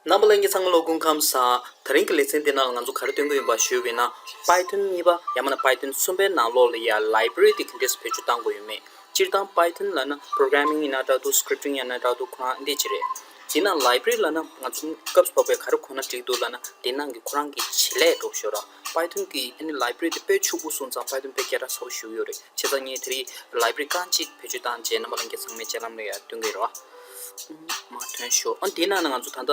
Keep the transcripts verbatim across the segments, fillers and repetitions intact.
རྣམ་པ་ལྷན་རྒྱས་ཚང་མ་ལ་སྐུ་ཁམས་བཟང་། དེ་རིང་གི་ལེ་ཚན་འདི་ནང་ལ་ང་ཚོ་ག་རེ་སྟོན་གྱི་ཡིན་པ་ཞུས་པ་ཡིན་ན། Python གཉིས་པ་ཡང་མིན་ན་Python གསུམ་པའི་ནང་ལོགས་ལ་ཡ་library དེ་ག་འདྲས་བེད་སྤྱོད་གཏང་དགོས་ཡོད་མེད། སྤྱིར་བཏང་Python ལབ་ན་programming ཡིན་ན་འདྲ་འདུག scripting ཡིན་ན་འདྲ་འདུག་ཁོ་རང་འདི་ཅི་རེད། དེ་ནང་library ལབ་ན་ང་ཚོ་སྐབས་སུ་བབས་པའི་ག་རེ་གོ་ན་འགྲིག་འདུག་ལབ་ན་དེ་ནང་གི་ཁོ་རང་གི་བྱེད་ལས་འགྲོ་ཤོར་ར། Python གི་ཨ་ནི་library དེ་དཔེ་ཕྱུག་པོ་སོང་ཙང་Python དཔེ་སྐད་གྲགས་ཚ་པོ་ཞིག་ཡོད་རེད། བྱས་ཙང་ངས་དེ་རིང་library རྐང་གཅིག་བེད་སྤྱོད་བཏང་རྗེས་རྣམ་པ་ལྷན་རྒྱས་ཚང་མའི་སྤྱན་ལམ་ལ་ཡར་སྟོན་གྱི་ཡིན་ར། མར་ཐོན་ཤོག་ཨ་དེའི་ནང་ནས་ང་ཚོ་ད་ལྟ་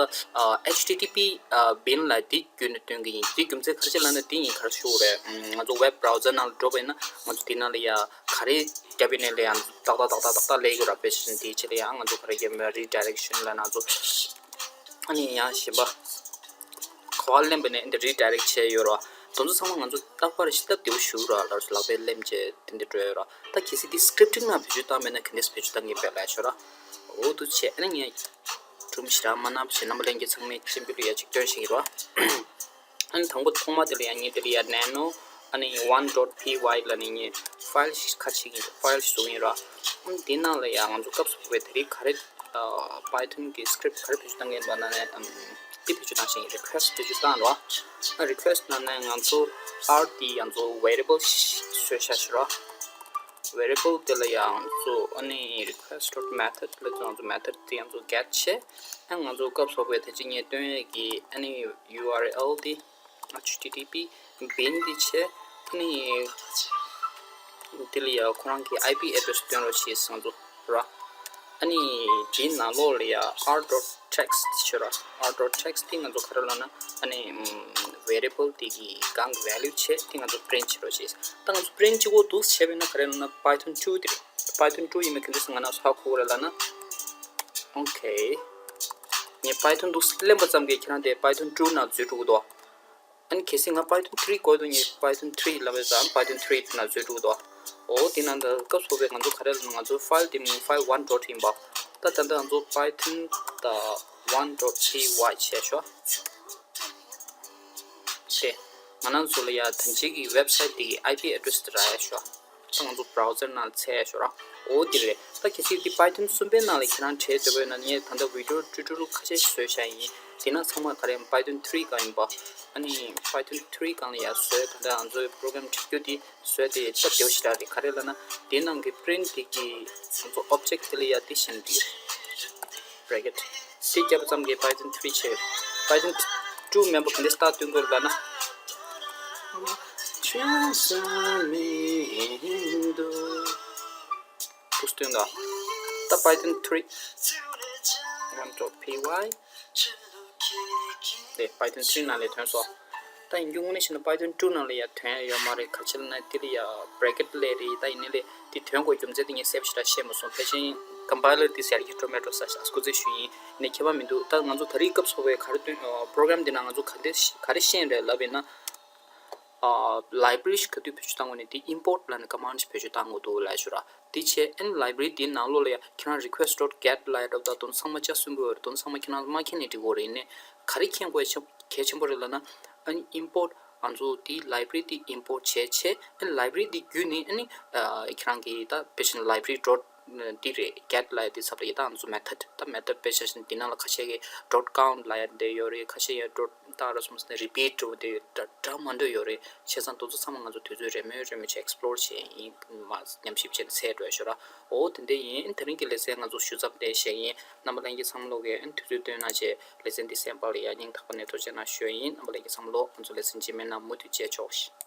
ཨ་HTTP ཨ་bin ལ་དེ་བརྒྱུད་ནས་སྟོན་གྱི་ཡིན། དེ་རྒྱུ་མཚན་ག་རེ་བྱས་ལབ་ན་དེ་ཡིན་ག་རེ་ཞུ་དགོས་རེད། ང་ཚོ་web browser ནང་ལ་འགྲོ་བ་ཡིན་ན་ང་ཚོ་དེ་ནང་ལ་ཡ་ག་རེ་རྒྱབ་ཡིན་ནའི་ལ་ཡ་ཏག་ཏག་ཏག་ཏག་ཏག་ཏག་སླེབས་ཀྱི་ར། དཔེ་བཞིན་དེའི་ཆེད་ལ་ཡང་ང་ཚོ་ག་རེ་རྒྱབ་མེད་redirection ལབ་ན་ང་ཚོ་ཨ་ནི་ཡང་གཞན་པ་ག་པར་ལེན་པ་ནས་འདི་redirect བྱས་ཡོད་ར། དེ་ཚོ་ཚང་མ་ང་ཚོ་རྟག་པར་ཞིབ་ལྟ་བདེ་པོ་ཞུ་ར། ལར་ལག་པས་ལེན་བྱས་དེ་འདྲ་འགྲོ་ཡོད་ར། ད་གལ་སྲིད་འདི་scripting ནང་བེད་སྤྱོད་བཏང་མེད་ན་ག་འདྲས་བེད་སྤྱོད་བཏང་གི་ཡིན་པས་ལབ་ཤོད་ར། འོ་འདུག་བྱས་ཨ་ནི་ངས་སྒྲུང་ཞིག་ར་མ་གནང་བྱས་རྣམ་པ་ལྷན་རྒྱས་ཚང་མའི་སྤྱན་འབུལ་ལ་ཡ་གཅིག་སྟོན་ཞིག་ཡིན་ར། ཨ་ནི་དང་པོ་ཐོག་མ་དེ་ལ་ཡ་ངས་དེ་ལ་ཡ་nano ཨ་ནི་one dot py ལབ་ནས་ངས་file ཞིག་ཁ་ཕྱེ་གི་file ཞིག་བཟོ་གི་ཡིན་ར། ཨ་ནི་དེ་ནང་ལ་ཡ་ང་ཚོ་སྐབས་སུ་བབས་པའི་དེ་རིང་ག་རེ་Python གི་script ག་རེ་བེད་སྤྱོད་བཏང་གི་ཡིན་པ་ནང་ནས་ཨམ་འདི་བེད་སྤྱོད་བཏང་ཞིང་request བེད་སྤྱོད་བཏང་ར། ཨ་request ནང་ནས་ང་ཚོ་R དེ་ང་ཚོ་variable ཞིག་བཟོས་བཞག་ཞིག་ར། variable དེ་ལ་ཡང་ང་ཚོ་ཨ་ནི་request dot method ལ་ང་ཚོ་method དེ་ང་ཚོ་get བྱས། ཨ་ང་ཚོ་སྐབས་སུ་བབས་པའི་དེ་ཅི་ངས་སྟོན་ཡས་ཀྱི་ཨ་ནི་URL དེ་HTTP bin དེ་བྱས། ཨ་ནི་དེ་ལ་ཡང་ཁོ་རང་གི IP address སྟོན་རོགས་བྱས་ང་ཚོ་ར། ཨ་ནི་དེའི་ནང་ལོགས་ལ་ཡང་R dot text བྱོས་ར། R dot text དེ་ང་ཚོ་ག་རེ་ལབ་ན་ཨ་ནི་variable དེ་གི་སྒང་གི་value བྱས་དེ་ང་ཚོ་print བྱེད་རོགས་བྱས། ད་ང་ཚོ་print བྱེད་དགོས་འདུག་བྱས་པས་ན་ག་རེ་ལབ་ན་Python two དེ་རེད། Python two ཡིན་པའི་ག་འདྲས་ང་ན་ཧ་གོ་གི་རེད་ལབ་ན། Okay ངས་Python འདུག་ལེན་པ་ཙམ་གྱིས་ཁྱེད་རང་དེ་Python two ནང་འཛུལ་འགྲོ་གི་འདུག་ཨ་ནི་གལ་སྲིད་ང་Python three དགོས་འདུག་ངས་Python three ལབ་པའི་ཙང་Python three ནང་འཛུལ་འགྲོ་གི་འདུག་འོ་དེ་ནང་ད་སྐབས་སུ་བབས་པའི་ང་ཚོ་ག་རེ་ལབ་ན་ང་ཚོ་file དེ་མིང་file one dot ཡིན་པ། ད་ད་ལྟ་ང་ཚོ Python ད་one dot py བྱས་ཤོག་དེ་ང་རང་ཚོ་ལ་ཡ་ད་ཅིག་གི་website དེ་གི IP address དེ་རག་ཡ་ཤོག་ད་ང་ཚོ་browser ནང་འཚོལ་ཡ་ཤོག་ར། འོ་དེ་རེད། ད་གལ་སྲིད་དེ་Python གསུམ་པའི་ནང་ལ་ཁྱེད་རང་བྲིས་འདོད་པ་ཡོད་ན་ངས་ད་ལྟ་video tutorial ཁ་ཤས་ཤིག་བཟོས་བཞག་ཡིན། དེ་ན་ཚང་མ་ག་རེ་Python three སྒང་ཡིན་པ། ཨ་ནི་Python three སྒང་ལ་ཡ་བཟོས་ད་ལྟ་ང་ཚོའི་program བྲིས་རྒྱུ་དེ་བཟོས་དེ་སྟབས་བདེ་པོ་ཞེ་དྲག་རེད། ག་རེ་ལབ་ན་དེ་ནང་གི་print དེ་གི་ང་ཚོ་object དེ་ལ་ཡ་དེ་བཞིན་དེ་bracket དེ་བརྒྱབ་པ་ཙམ་གྱིས་Python three བྱས། Python two མིན་པ་ག་འདྲས་start སྟོན་དགོས་ལབ་ན། ཅུང་ཟད་མི་འདུག་འདུག་སྟོན་དང་། ད་Python three one dot py དེ་Python three ནང་ལ་ཐོན་སོང་། ད་ཡིན་རྒྱུ་དངོས་གནས་བྱས་ན་Python two ནང་ལ་ཡ་ཐོན་ཡོད་མ་རེད། ག་རེ་ལབ་ན་དེ་ལ་ཡ་bracket སླེབས་རེད། ད་ཡིན་ནའི་ལས་དེ་ཐོན་དགོས་རྒྱུ་མཚན་དེ་ངས་གསལ་པོ་ཞེ་དྲག་ཤེས་མ་སོང་། ཕལ་ཆེར་compiler དེ་ཟེར་གྱི་འགྲོ་མེད་འགྲོ་ས་ཞིག་སྐུ་རྩེད་ཞུ་ཡིན། ཡིན་ནའི་ཁྱད་པར་མི་འདུག་ད་ང་ཚོ་ད་རེས་སྐབས་སུ་བབས་པའི་ག་རེ་སྟོན་program དེ་ནང་ང་ཚོ་ག་འདྲས་ག་རེ་ཤེས་རེད་ལབ་ཡིན་ན། library ཞིག་ག་དུས་བེད་སྤྱོད་བཏང་དགོས་ནས་དེ་import ལབ་ནས་command ཞིག་བེད་སྤྱོད་བཏང་དགོས་འདུག་ལབ་ཞུ་ར། དེ་བྱས་ཨ་ནི་library དེའི་ནང་ལོགས་ལ་ཡ་ཁྱེད་རང་request dot get ལབ་ཡ་འདྲ་པོ་དང་དེ་ཚོ་ཚང་མ་ཆ་གསུམ་པོ་ཡོད་རེད། དེ་ཚོ་ཚང་མ་ཁྱེད་རང་མ་མཁྱེན་ནས་འགྲིག་གི་རེད། ཡིན་ནའི་ག་རེ་མཁྱེན་དགོས་ཆེ་གལ་ཆེན་པོ་རེད་ལབ་ན། ཨ་ནི་import ང་ཚོ་དེའི་library དེ་import བྱས་བྱས་ཨ་ནི་library དེ་བརྒྱུད་ནས་ཨ་ནི་ཁྱེད་རང་གི་ད་དཔེ་བཞིན་library dot འདི་རེད། get ལབ་ཡ་འདི་ཚབ་རེད། ད་ང་ཚོ་method ད་method དཔེ་ཆ་བཞིན་འདི་ནང་ལ་ཁ་ཤས་ཀྱིས་dot count ལབ་ཡ་འདི་ཡོད་རེད། ཁ་ཤས་ཡ་dot ད་ར་སོང་ཟེར་ནས་repeat འགྲོ་འདི་འདྲ་འདྲ་མ་འདྲ་ཡོད་རེད། བྱས་ཙང་དེ་ཚོ་ཚང་མ་ང་ཚོ་དུས་ཚོད་རེ་མོས་རེ་མོས་བྱས་explore བྱས་ཡིན། མ་ཉམས་ཞིབ་བྱས་ནས་འཚོལ་འགྲོ་ཡ་ཞོར་ར། འོ་དེ་འདྲ་ཡིན། དེ་རིང་གི་ལེ་ཚན་ང་ཚོ་ཞུ་ཚབ་དེ་བཤད་ཡིན། རྣམ་པ་ལྷན་རྒྱས་ཚང་མ་ལོག་གིས་དུས་ཚོད་བཏོན་གནང་བྱས་ལེ་ཚན་འདི་གསན་པ་ལ་ཡ་སྙིང་ཐག་པ་ནས་ཐུགས་རྗེ་གནང་ཞུ་ཡ་ཡིན། རྣམ་པ་ལྷན་རྒྱས་ཚང་མ་ལོག་ང་ཚོ་ལེ་ཚན་རྗེས་མའི་ནང་མུ་མཐུད་མཇལ་ཆོག་ཤིག